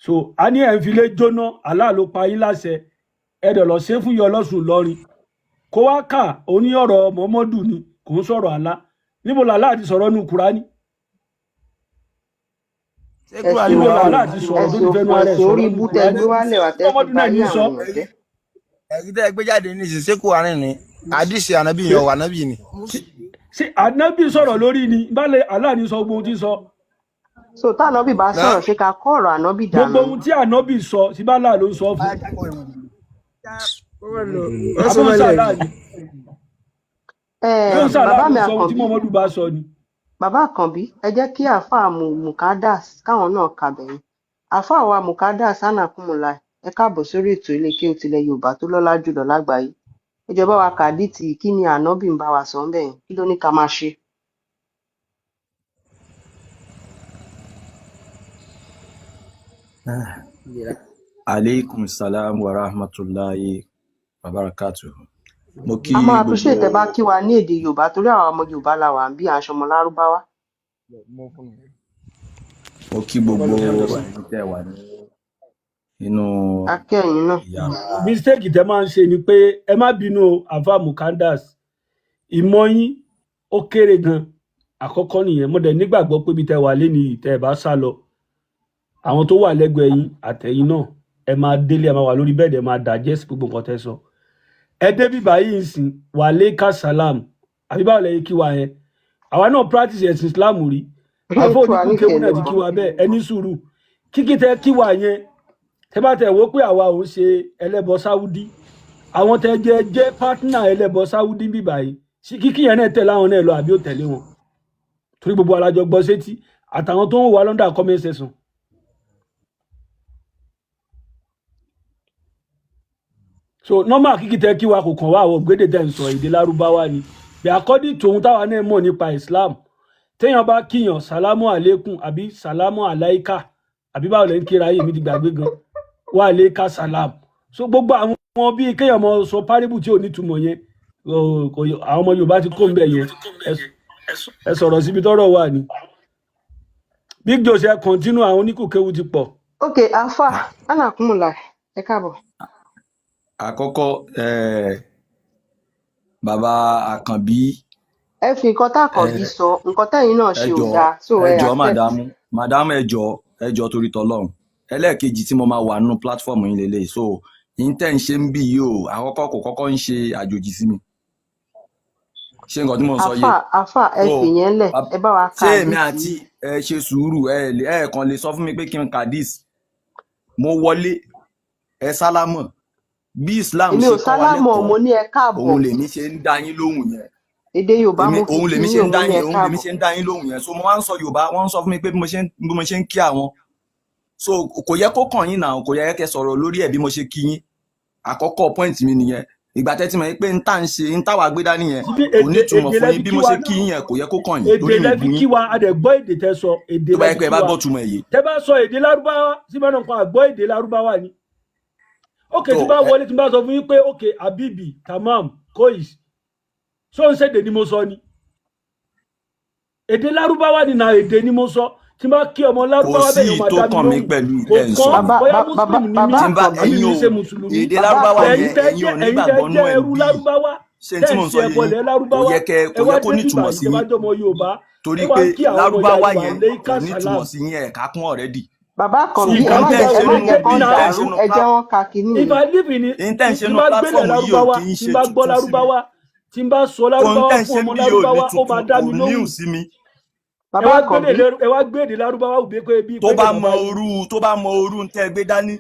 So a ní ẹ̀ ń filé jóná, Allah ló pa yín láṣẹ, ẹ dẹ̀ lọ ṣe fún yọ ọlọ́sùn lọ́rin kó wá kà ó ní ọ̀rọ̀ Muhammadu ni, kò ń sọ̀rọ̀ Allah. Níbo làlá ti sọ̀rọ̀ nù Kúránì? Ṣé Kúránì Níbo wà làlá wò? ti sọ̀rọ̀ tó Ẹ̀sìn ti fẹnu òfò, ara ẹ̀ ẹ̀sìn sọ̀rọ̀ orí nù ibú tẹ Kúránì? gbé wálẹ̀ wá tẹ́ fi Muhammadu ba náà ayé ní sọ. àwọn èèyàn jẹ́. Ẹ̀rí tẹ́ ẹ gbé jáde nísìnyí, ṣé Kúránì ni? Àdìsí ànábì yẹn wà, ànábì ni. Ṣé ànábì sọ̀rọ̀ lórí ni bálẹ̀ Allah ní sọ gbogbo ohun tí ń sọ? So tànàbì bá Náà sọ̀rọ̀, ṣé ká kọ́ ọ̀rọ̀ ànábì dànù Gbogbo ni? ohun tí ànábì sọ síbálà ló ń sọ fún. Ó sọ Àbó ń mọ́lẹ̀ sàlá rí. ni ṣé ń sàlá Bàbá ló mi ń sọ ohun tí Àkànbí, Muhammadu bá sọ ni. Bàbá Àkànbí, ẹ jẹ́ kí àáfàá Mukadas káwọn náà kàbẹ̀yìn. Àáfàá wa Mukadas anakumula, ẹ káàbọ̀ sórí ètò Ilé Kéwú tilẹ̀ Yorùbá tó lọ́lá jùlọ lágbàáyé. Ẹ jọ̀ọ́ bá wa kàdíìtì, kí ni ànábì ń bá wa sọ ńbẹ̀ yẹn? Kí ló ní ká máa ṣe? Aleykum salam wa rahmatulahi wa barakatuhu. Mo kí A máa gbogbo appreciate tẹ́ bá kí wa ní èdè Yorùbá torí àwọn ọmọ Yorùbá la wà ń bí, à ń ṣọmọ Lárúbáwá. Mo kí gbogbo ẹ̀yin tẹ́ wà ní inú Akẹ́yìn náà. yàrá. Mistake tẹ máa ń ṣe ni pé, ẹ má bínú o, àfa Mukandas, ìmọ̀ yín ó kéré gan. Àkọ́kọ́ nìyẹn. Mo dẹ̀ nígbàgbọ́ pé ibi tẹ wà lé nìyí, tẹ ẹ bá sá lọ, àwọn tó wà lẹ́gbẹ̀ẹ́ yín àtẹ̀yìn náà, ẹ máa délé, ẹ máa wà lórí bẹ́ẹ̀dì, ẹ máa digest gbogbo nǹkan tẹ sọ. Ẹ débi báyìí ń sìn wà lẹ́ka salam, àbí báwo lẹ́yìn kí wa yẹn? Àwa náà practice ẹ̀sìn Islam rí. Àfọ Tú wa oníkù kéwú níkẹ̀ẹ́ náà ti lọ. kí wa bẹ́ẹ̀. Ẹ ní sùúrù, kíkí tẹ kí wa yẹn, tẹ bá tẹ wò pé àwa ò ń ṣe ẹlẹ́bọ Sáúdí, àwọn tẹ jẹ́ partner ẹlẹ́bọ Sáúdí bíbà yìí sí, kíkí yẹn náà tẹ̀lé àwọn náà lọ àbí ò tẹ̀lé wọn? Torí gbogbo alájọ gbọ́ sétí àtàwọn tó ń wà lọ́ndà comment section. So normal kíkí tẹ kí wa kò kàn wá, àwọn ògbédè tẹ̀ ń sọ èdè Lárúbáwá ni bí. According to ohun táwa náà mọ̀ nípa Islam, téèyàn bá kíyàn salamu alaikum àbí salamu alaika àbí báwo lẹ ń kíra yìí, mi ti gbàgbé gan, wa aleika salam. So gbogbo àwọn bíi kéèyàn mọ sọ párìbù tí ò nítumọ̀ yẹn, àwọn ọmọ Yorùbá ti kó ń bẹ̀ yẹn. Ẹ sọ̀rọ̀ síbi tọ́rọ̀ wà ní. Big Jose, continue, àwọn oníkùkéwu ti pọ̀. Ok, àáfàá anakumula, ẹ káàbọ̀. Àkọ́kọ́, bàbá Àkànbí, Ẹ fi nǹkan tá Àkànbí sọ, nǹkan tẹ́yìn náà ẹ ṣe ò jọ̀ọ́, dáa, so ẹ ẹ jọ̀ọ́, accept. Màdámù, màdámù, ẹ jọ̀ọ́, ẹ jọ̀ọ́, torí tọlọ́run. Ẹlẹ́ẹ̀kejì tí mo máa wà nínú platform yín lélẹ̀, so yín tẹ́ ń ṣe ń bì yìí o, àkọ́kọ́ kò kọ́kọ́ ń ṣe àjòjì sí mi. Ṣé nǹkan tí mo ń sọ yé? Àáfàá, àáfàá, ẹ So fìyẹn lẹ̀, ẹ bá wa ka ṣé èmi àdìsí àti yìí. ẹ ṣe sùúrù, ẹ kàn lè sọ fún mi pé kí n kàdís. Mo wọlé, ẹ sálámọ̀. Bí Islam Èmi ṣe ò kọ́ wa sálámọ̀, lẹ́kọ̀ọ́, mo ní ẹ káàbọ̀. òun lèmi ṣe ń dá yín lóhùn yẹn. Èdè Yorùbá Èmi mo fi òun kí lèmi yín, ṣe ń òun dá ní yín ẹ òun lèmi káàbọ̀. ṣe ń dá yín lóhùn yẹn. So mo máa ń sọ Yorùbá, wọ́n ń sọ fún mi pé bí mo ṣe ń kí àwọn, so kò yẹ kó kàn yín náà, kò yẹ kẹ́ sọ̀rọ̀ lórí ẹ̀ bí mo ṣe kí yín. Àkọ́kọ́ point mi nìyẹn. Ìgbà tẹ́tí mọ̀ pé n tá ń ṣe, n táwa gbé dání yẹn Síbí kò èdè nítumọ̀ èdè fún lẹ yín. fi Bí kí mo wa ṣe náà, kí yín yẹn kò yẹ kó kàn yín èdè torí mi lẹ bú fi yín. kí wa, a dẹ̀ gbọ́ èdè tẹ sọ, èdè Tó bá lẹ yẹ fi pé ẹ kí bá wa. gbọ́ túmọ̀ ẹ̀ yé. Tẹ bá sọ èdè Lárúbáwá síbẹ̀ náà kan, àgbọ́ èdè Lárúbáwá ni. Ok, Tó tí bá ẹ wọlé, tí bá sọ fún yín pé ok, abibi tamam kois, so ń ṣèdè ni mo sọ ni? Èdè Lárúbáwá ni na, èdè ni mo sọ. Tí bá kí ọmọ Kò Lárúbáwá sí bẹ́ẹ̀ yóò máa tó dá mi kàn mí lóhùn. pẹ̀lú Kò ìtẹ́ ń sọ kàn yìí. Bàbá bóyá bàbá muslim ni mí bàbá Tí n bá Àkànbí, àbí ẹ̀yin mi ò ṣe mùsùlùmí. Èdè bàbá Lárúbáwá Àkànbí, Ẹ̀yin yẹn, tẹ́ ẹ̀yin jẹ́ ò ẹ̀yin tẹ́ nígbàgbọ́ nú jẹ́ ẹ̀ ń ẹrú bí. Lárúbáwá, Ṣé n tẹ́ tí ń mò ń ṣe sọ yé ẹbọ yín? lẹ̀ Kò Lárúbáwá, yẹ kẹ́ ẹ kò wá yẹ kó dé bíbà nítumọ̀ yìí, sí tẹ́ bá yín jọmọ Yorùbá, torí ẹ wá pé ń kí àwọn ọmọ ìyá Lárúbáwá Yorùbá yẹn leika kò nítumọ̀ salam. sí yín, ẹ̀ka kún already. Bàbá So Àkànbí, ẹ Ìkà má n tẹ́ jẹ́ ń ẹ ṣe má nínú jẹ́ kán n tẹ́ ń ṣe dàrú, nínú ẹ jẹ́ wọ́n ka kinní If yìí. I live in n tẹ́ ń ṣe tí nínú bá gbélé platform yìí ò Lárúbáwá, kì í tí ṣe bá gbọ́ tuntun sí mi. Lárúbáwá, tí n bá sọ Kò n Lárúbáwá tẹ́ ń fún ṣe ọmọ bí yóò ní Lárúbáwá, ó máa tuntun, dá kò mi new lóhùn. sí mi. Ẹ Bàbá wá Àkànbí, gbélé, ẹ wá gbé èdè Lárúbáwá òbí pé bí Tó pé bá èdè mọ bàbá yín. orú tó bá mọ orú ń tẹ́ gbé dání,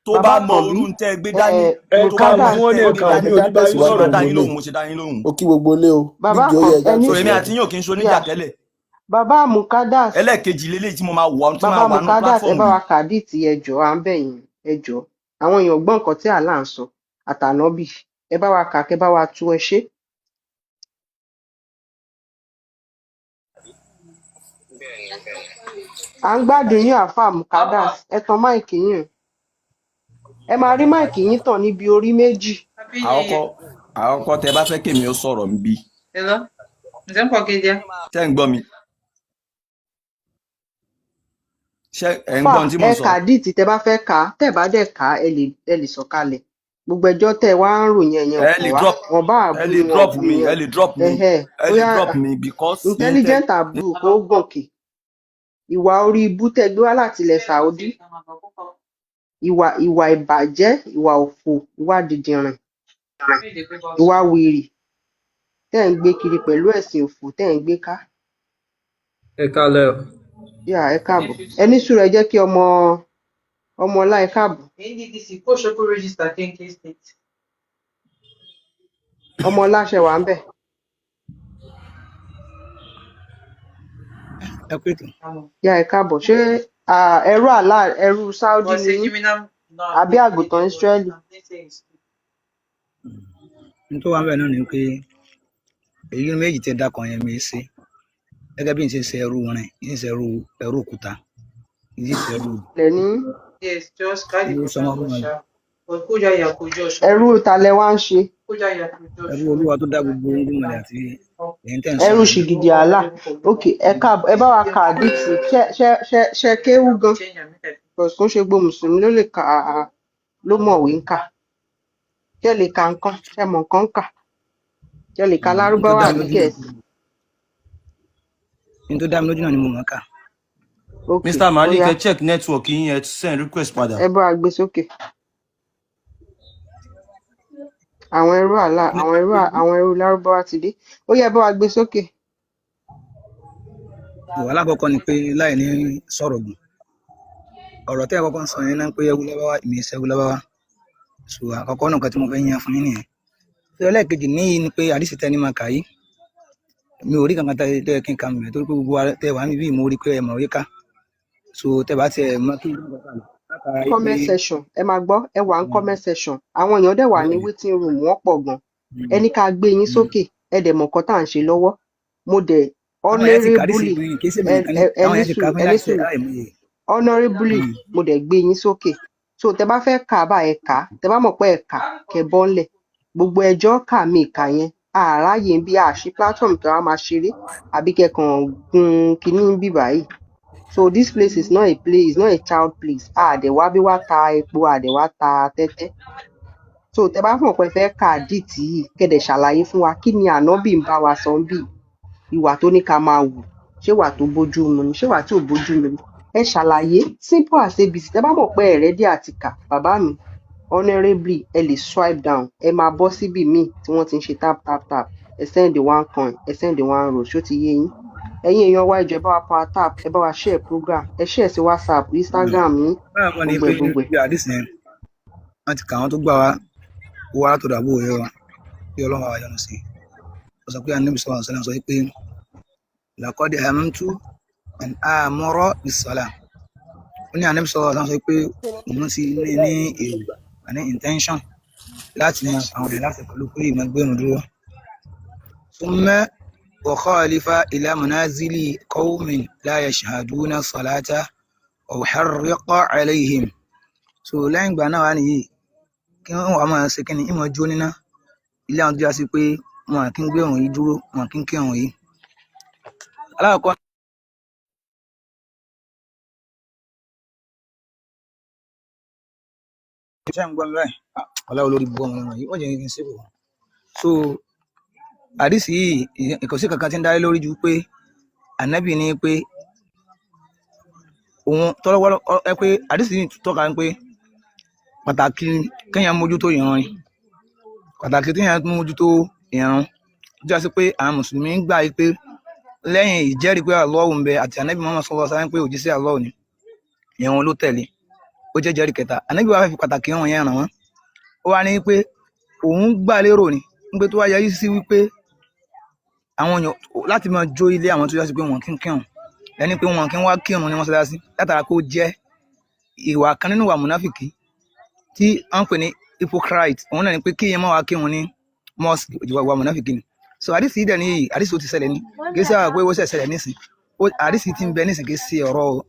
tó bàbá bá mọ Àkànbí, orú ń tẹ́ gbé dání, Ẹ tó ká bá mọ òun ń wọn ní tẹ́ ẹka gbé òun dání, mi ò ní bá yín mo ṣe sọ̀rọ̀ máa dá mọ́. yín lóhùn, mo ṣe dá yín lóhùn. Ó kí gbogbo ilé o. Bàbá Big Joe, Àkànbí, yẹ ẹja ẹni So èmi tẹ̀síwájú. àti yín ò kí ń ṣoníjà yà tẹ́lẹ̀. Bàbá Mukadas, Ẹlẹ́ẹ̀kejì leléyìí tí mo máa wà tí bàbá máa wà nínú Mukadas, ẹ platform bá yìí. wa kàdíìtì, ẹ jọ̀ọ́, à ń bẹ̀ yín, ẹ jọ̀ọ́. Àwọn èèyàn gbọ́ nǹkan tí Allah ń sọ àtànábì. Ẹ bá wa kà, kẹ bá wa tú, ẹ ṣé. À ń gbádùn yín, àáfàá Mukadas, ẹ tan máìkì yín o. Ẹ máa rí máìkì yín tàn níbi orí méjì. Happy New Year. Àkọ́kọ́, tẹ bá fẹ́ kémi ó sọ̀rọ̀ ń bí. Hello. Ǹjẹ́ ń pọ̀ kejì? Tẹ́ ń gbọ́ mi? Ṣé ẹ̀ ń Fà gbọ́ ohun tí mò ẹ ń sọ? kà díìtì tẹ bá fẹ́ kà á, tẹ bá dẹ̀ kà á, ẹ lè sọ̀kalẹ̀. Gbogbo ẹjọ́ tẹ wá ń rò yẹn yẹn ò Ẹ kàn lè wá. drop, Wọn bá ẹ àbú lè ni wọn ò drop bú mi, ni ẹ lè drop mi, ẹhẹ ẹ lè bóyá drop mi because ní tẹ intelligent àbúrò kó gòkè. Ìwà orí ibú tẹ gbé wá láti ilẹ̀ Saudi, ìwà ìbàjẹ́, ìwà òfò, ìwà dìndìnrìn, ìwà wèrè tẹ́ ẹ̀ ń gbé kiri pẹ̀lú ẹ̀sìn òfò tẹ́ ẹ̀ ń gbé ká. Ẹ kálẹ́ o. Yà, ẹ káàbọ̀. Ẹ ní sùúrù, ẹ jẹ́ kí ọmọ ọmọ ọlá, ẹ káàbọ̀. NDDC kó register KNK state. Ọmọ ọlá, ṣe wà ń bẹ̀? Ẹ kú ètò. Yà, ẹ káàbọ̀. Ṣé ẹrú àlá, ẹrú Saudi ni yín àbí àgùntàn Ísírẹ́lì? N tó wà ń bẹ̀ náà ni pé èyí méjì tẹ dákọ̀ yẹn mi ṣe gẹ́gẹ́ bí n ṣe ṣe ẹrú rin, n ṣe ẹrú òkúta, n ṣe ṣe ẹrú Lẹ ní ẹrú sọmọ fún wọn. Ẹrú ta lẹ wá ń ṣe? Ẹrú olúwa tó dá gbogbo ohun mọ̀lẹ́ àti ẹ̀yin tẹ́ ń Ẹrú sọ̀rọ̀ yìí. ṣìgìdì àlà. Ok, ẹ káàbọ̀. Ẹ bá wa kà àdìtì. Ṣe kéwú gan? Because kò ń ṣe gbogbo mùsùlùmí ló lè kà á, ló mọ̀wé ń kà. Ṣé ẹ lè ka nǹkan? Ṣé ẹ mọ̀ nǹkan ń kà? Ṣé ẹ lè ka N tó lárúbáwá dá mi àbí lójú náà gẹ̀ẹ́sì? N tó dá mi lójú náà ni mo mọ̀ ọ́ kà. Ok, Mr. ó Malik, yá, ẹ check network yín, ẹ send request padà. Ẹ bá wa gbé sókè. Àwọn ẹrú àlà, àwọn ẹrú lárúbáwá ti dé. Ó yá, ẹ bá wa gbé sókè. Ìwà alákọ̀ọ́kọ́ ni pé láì ní sọ̀rọ̀ gùn, ọ̀rọ̀ tẹ́ ẹ kọ́kọ́ ń sọ yẹn náà pé ẹrú lábáwá, èmi ṣe ẹrú lábáwá. So àkọ́kọ́ náà kan tí mo fẹ́ yan fún yín nìyẹn. So ẹlẹ́ẹ̀kejì níyì ni pé àdìsí tẹ́ni máa kà yìí, mi ò rí kankan tẹ́ tẹ́ kí n kà mí torí pé gbogbo wa tẹ́ wà níbí, mo rí pé ẹ mọ̀ wí ká. So tẹ́ bá tiẹ̀ mọ̀ kí n látara yìí pé Comment section, ẹ máa gbọ́, ẹ wà ń comment section, àwọn èèyàn dẹ̀ wà ní waiting room, wọ́n pọ̀ gan. Ẹ ní ká gbé yín sókè, ẹ dẹ̀ mọ̀ nǹkan tá à ń ṣe lọ́wọ́. Mo dẹ̀ Àwọn èèyàn ti kà àdìsí honourably fún yín, kì í ṣèmi ẹ nìkan ní ẹ ẹ àwọn ní èèyàn ti kà sùúrù, fún ẹ yín ní láìsí sùúrù. láìmọye. Honourably, mo dẹ̀ gbé yín sókè. So tẹ bá fẹ́ kà á bá, ẹ kà á. Tẹ bá mọ̀ pé ẹ kà, kẹ bọ́ ńlẹ̀. Gbogbo ẹjọ́ kà mí kà yẹn, àráyè ń bí àṣì platform tó wá máa ṣeré àbí kẹkàn gun kinní ń bì báyìí. So this place is not a play, is not a child place. Àdẹ̀ wá bí wá ta epo, àdẹ̀ wá ta tẹ́tẹ́. So tẹ bá mọ̀ pé ẹ fẹ́ kà àdìtì yìí, kẹ̀dẹ̀ ṣàlàyé fún wa kí ni ànábì ń bá wa sọ ń bì, ìwà tó ní ká máa wù, ṣé ìwà tó bójú mu ni, ṣé ìwà tí ò bójú mu ni? Ẹ ṣàlàyé, simple as ABC. Tẹ bá mọ̀ pé ẹ ready àti kà, bàbá mi, honourably, ẹ lè swipe down, ẹ máa bọ́ síbì míì tí wọ́n ti ń ṣe tap tap tap. Ẹ send one coin, ẹ send one rose. Ṣó ti yé yín? Ẹ̀yin èèyàn wa, ẹ jọ̀ọ́, ẹ bá wa power tap, ẹ bá wa share program, ẹ share sí WhatsApp, Instagram yín, Báwo ni gbogbo pé ẹ̀ gbogbo ẹ̀. bí àdìsí yẹn wọ́n ti kà, àwọn tó gbà wá wá látọ̀dọ̀ àbúrò rẹ̀ wa bí ọlọ́run wa yọ́nú sí i. Ó sọ pé Ànábì sallallahu alaihi wasallam sọ pé laqad hamamtu an amura bis-salah. Ó ní Ànábì sallallahu alaihi wasallam sọ pé òun ti ní èrò àní intention láti yan àwọn èèyàn láti pẹ̀lú pé ìmọ̀ gbẹ̀rún dúró. Thumma ukhalifa ila manazili qawmin la yashhaduna salata wa uharriqa alayhim. So lẹ́yìn ìgbà náà wá nìyí kí wọ́n wá máa ṣe kí ni ìmọ̀ jó níná ilé àwọn tó já sí pé wọn kì í gbé ìrun yìí dúró, wọn kì í kírun yìí. Alákọ̀ọ́kọ́ ṣé ń gbọ́ mi báyìí? Ah, ọlá olórí bu ọmọ wọn yìí wọ́n jẹ́ kí n ṣe kò. So àdìsí yìí, kò sí kankan tí ń dá lé lórí ju pé ànábì ní pé òun tọ́lọ́wọ́ ẹ pé àdìsí yìí tọ́ka pé pàtàkì kéèyàn mójútó ìrun ni, pàtàkì kéèyàn mójútó ìrun tó já sí pé àwọn mùsùlùmí ń gbà yí pé lẹ́yìn ìjẹ́rìí pé Allah ń bẹ àti ànábì Muhammad sallallahu alaihi wasallam pé òjíṣẹ́ Allah ni, ìrun ló tẹ̀lé, ó jẹ́ jẹ́rìí kẹta. Ànábì wa fẹ́ fi pàtàkì ìrun yẹn ràn wọ́n. Ó wá ní pé òun gbà lérò ni pé tó wá yẹrí sí wípé àwọn èèyàn láti máa jó ilé àwọn tó yá sí pé wọn kì í kírun, ẹni pé wọn kì í wá kírun ní mọ́ṣáláṣí, látara pé ó jẹ́ ìwà kan nínú ìwà mùnáfìkì tí wọ́n ń pè ní hypocrite. Òun náà ni pé kí èèyàn má wá kírun ní mosque, ìwà mùnáfìkì ni. So àdìsí yìí dẹ̀ ní àdìsí ó ti ṣẹlẹ̀ ní, kì í ṣe àwọn pé ó ṣẹ̀ ṣẹlẹ̀ nísìn. Àdìsí ti ń bẹ nísìn, kì í ṣe ọ̀rọ̀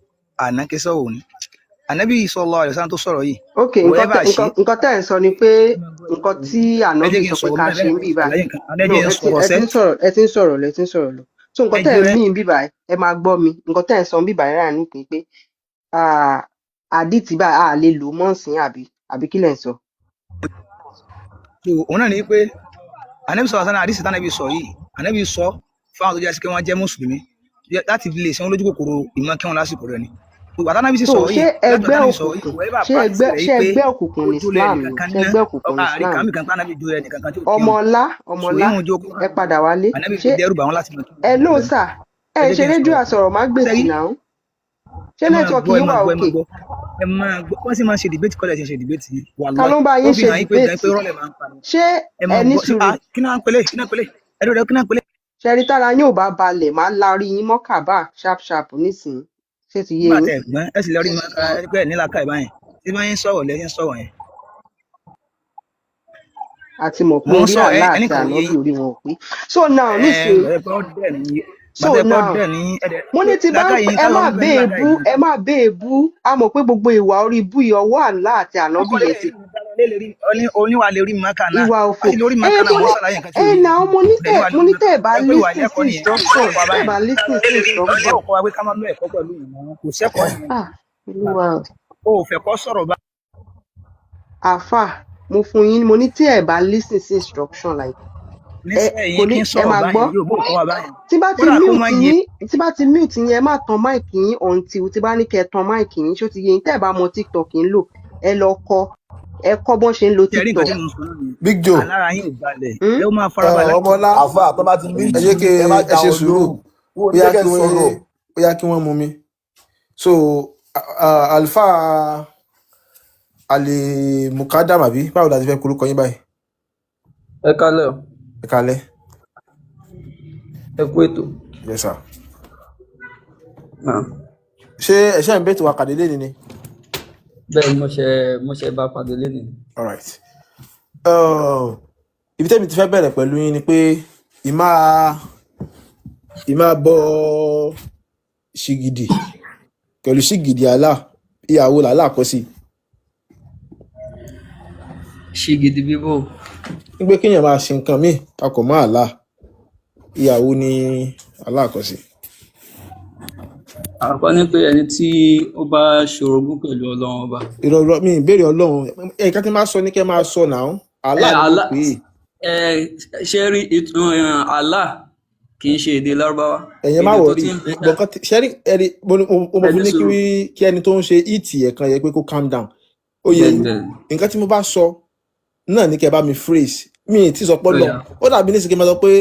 àná, kì í sọ̀rọ̀ òní. Ànábì sallallahu alaihi wasallam tó sọ̀rọ̀ yìí Ok, kò nǹkan ever tẹ ṣe. nǹkan nǹkan tẹ́ ẹ̀ ń sọ ni pé nǹkan tí Ẹ ànábì jẹ́ kí n sọ pé sọ̀rọ̀ ká bẹ́ẹ̀ ṣe ń bì báyìí. Àlàyé nǹkan ẹ No, jẹ́ n ẹ ti sọ̀rọ̀ ẹ ti sẹ́ ń sọ̀rọ̀, ẹ ti ń sọ̀rọ̀ lọ, ẹ ti ń sọ̀rọ̀ lọ. So nǹkan ẹ tẹ́ ẹ̀ jẹ́ ń mí bì báyìí, ẹ máa gbọ́ mi. Nǹkan tẹ́ ẹ̀ ń sọ ń bì báyìí rà ní pé Àdìtì báyìí a lè lò ó mọ́ ǹsìn, àbí kí lẹ̀ ń sọ? So òun náà ní pé ànábì sọ̀rọ̀ sánà, àdìsí tánàbì sọ yìí, ànábì sọ fáwọn tó jẹ́ sí pé wọ́n jẹ́ mùsùlùmí láti fi lè ṣe wọn lójú kòkòrò ìmọ̀ kí wọn lásìkò rẹ̀ ni. Ìgbà tánábì sì So sọ̀rọ̀ ṣé yìí, láti ẹgbẹ́ tánábì sọ̀rọ̀ yìí, òkùnkùn kò ẹ́bà ṣé practice ẹgbẹ́ rẹ̀ ṣé yìí pé ẹgbẹ́ òkùnkùn ó ní jó lẹ Islam ẹnìkan ni? kan Ṣé ná ẹgbẹ́ òkùnkùn ní àárín Islam kan ni? mìkan tánábì jó ẹnìkan kan tí ò kírun. Ọmọọlá, So ọmọọlá, yíhun jó ẹ padà wálé. ànábì fi Ṣé dẹ́rù bà wọ́n láti mọ̀ kírun ẹ ló lásìkò rẹ̀ ni. sà ẹ Ẹ jẹ́ ṣe kí n rédíò sọ̀rọ̀. àsọ̀rọ̀mágbèsì Sẹ́rí, náà? Ṣé ẹ máa nẹ́tíwọ̀kì gbọ́, ẹ yín máa wà gbọ́, ẹ òkè? máa gbọ́, ẹ máa gbọ́. Wọ́n sì máa ń ṣe debate kọ́lẹ̀ ṣe ń ṣe debate yìí. Ta Wàláì, ló ń bá ó yín fi ṣe hàn yín pé gan pé dìbéètì? rọ́lẹ̀ máa ń pa ni. Ṣé Ẹ ẹ máa ní gbọ́. Ṣé sùúrù? kí náà ń pelé? Kí náà ń pelé? Ẹ dúró, kí náà ń pelé? Ṣẹ̀rí, tára yín ò bá balẹ̀, máa la orí yín mọ́ kàbá sharp sharp nísìnyí. Ṣé ti yé Nígbà yín? tẹ ẹ̀gbọ́n ẹ sì lọ rí mi ẹ pé ẹ nílà káì báyìí tí bá yín sọ̀rọ̀ lẹ́yìn sọ̀rọ̀ yẹn. Àti mọ̀ pé Mo ń orí sọ ẹ àlá ẹnì àti kan ò yé ànábì yín. orí wọn ò pé. So now Ẹ nísìnyí, gbàtẹ́ pé ó dẹ̀ ní so gbàtẹ́ pé ó now dẹ̀ ní ẹ̀dẹ̀ mo ní ti bá ń làákàyè pè yín ẹ ká lọ má ń bẹ ní làákàyè béèbú, yín. ẹ má béèbú. A mọ̀ pé gbogbo ìwà orí ibú yìí, ọwọ́ àlá àti ànábì Kọ́kọ́ lè yẹn ti rí oníwà lè rí màkà náà ìwà wọ́n òfò. sì lórí Ẹ màkà náà mo wọ́n ní ṣàlàyé nǹkan tí ẹ ò yé nà ó, mo ní ọ̀dẹ̀ tẹ níwà mo lórí ní màkà tẹ ẹ bá ẹ pé ìwà listen ilẹ́kọ̀ọ́ sí nìyẹn instruction, kò kọ́ wa tẹ ẹ báyìí bá listen sí instruction. ẹ̀kọ́ kọ́ wa pé ká má lọ ẹ̀kọ́ pẹ̀lú ìmọ̀ kò sẹ́kọ̀ọ́ nìyẹn. Ah, olúwa o. O ò fẹ́ kọ́ sọ̀rọ̀ bá Àáfà, mo fún yín, mo ní tí ẹ bá listen sí instruction, like ẹ nísẹ̀yìn kò kí ní n ẹ sọ̀rọ̀ máa báyìí gbọ́. yóò bó kọ́ wa báyìí Tí bá ti kódà kó mute má yé yín, tí bá ti mute yín, ẹ má tan mic yín until tí bá ní kẹ́ ẹ tan mic yín. Ṣó ti yé yín? Tẹ́ ẹ bá mọ TikTok ń lò, ẹ lọ kọ́, ẹ kọ́ bọ́n ṣe ń lo tí ẹ rí nǹkan TikTok. tí mo ń sọ náà nìyẹn. Big Joe. Alára yín ò balẹ̀, Hmm? ẹ ó máa farabalẹ̀ láti Ọmọlá, Àfa tó bá ti ẹ mute jẹ́ kí ẹ má ẹ dá ṣe wọn sùúrù. lóhùn, wọn ò ní Bóyá jẹ́ kẹ́ kí wọ́n sọ̀rọ̀. bóyá kí wọ́n mú mi. So Alfa Ali Mukadam, àbí báwo la ti fẹ́ korúkọ yín báyìí? Ẹ kálẹ́ o. Ẹ kalẹ́. Ẹ kú ètò. Yes sir. Náà. Ṣé ẹ̀ṣẹ́ ń bètò wa kàdé lé ni? Bẹ́ẹ̀ ni, mo ṣe bá pàdé lénìí. All right. Ibi tẹ́mi ti fẹ́ bẹ̀rẹ̀ pẹ̀lú yín ni pé ìmáa bọ ṣìgìdì pẹ̀lú ṣìgìdì Allah, ìyàwó làálà kọ́ sí. Ṣìgìdì bíbò? Wípé kéèyàn máa ṣe nǹkan míì papọ̀ mọ́ Allah, ìyàwó ni Allah kọ́ sí. Àkọ́kọ́ ni pé ẹni tí ó bá ṣorogún pẹ̀lú Ọlọ́run ọba. Ìrọ̀rọ̀ mi ìbéèrè Ọlọ́run, ẹ̀ka tí máa sọ ní kẹ́ máa sọ náà, Ẹ Allah ni mo Allah pè é. Ẹ ṣe rí Allah kì í ṣe èdè Lárúbáwá. Ẹ̀yin má Èdè tó wọrí ti ń bẹ. gbọ̀ǹkan ṣẹ́rí ẹ̀rí, mo mo Ẹ fi ní ní sùúrù. kí ẹni tó ń ṣe ìtì ẹ̀kan yẹ pé kó calm down. Ó yẹ Bẹ́ẹ̀ yín, bẹ́ẹ̀. nǹkan tí mo bá sọ náà ní kẹ́ bá mi phrase mi ì tí sọ pọ́ Ó lọ yá. ó dàbí ní sìnkí máa sọ pé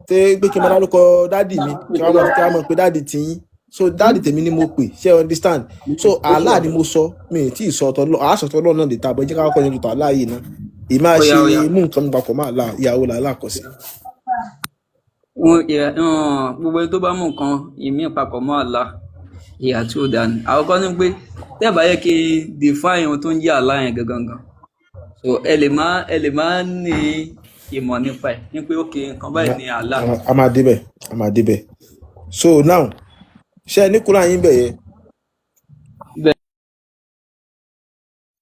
tẹ pé kí n máa dárúkọ daddy mi, kí wọ́n máa pe daddy tiyín. So daddy tèmi ni mo pè, ṣé you understand? So Allah ni mo sọ, mi ì tí ì sọ ọ̀tọ̀ lọ àásọ̀tọ̀ lọ náà lè ta bọ́ jẹ́ ká kọ́kọ́ yanjú tó Allah yìí náà. Ìmáa Ó ṣe yá, ó yá. mú nǹkan mi papọ̀ mọ́ Allah, ìyàwó làálà kọ sí. Gbogbo ẹni tó bá mú nǹkan ìmí papọ̀ mọ́ Allah, ìhà tí ó dáa ni. Àkọ́kọ́ ni pé tẹ́ ẹ bá yẹ kí n define ohun tó ń jẹ́ Allah yẹn gangan gan, so ẹ lè má ní ìmọ̀ nípa ẹ̀ ní pé ok, nǹkan báyìí ni Allah. A máa débẹ̀, a máa débẹ̀. So now, ṣe ní Kúránì yín bẹ̀ yẹ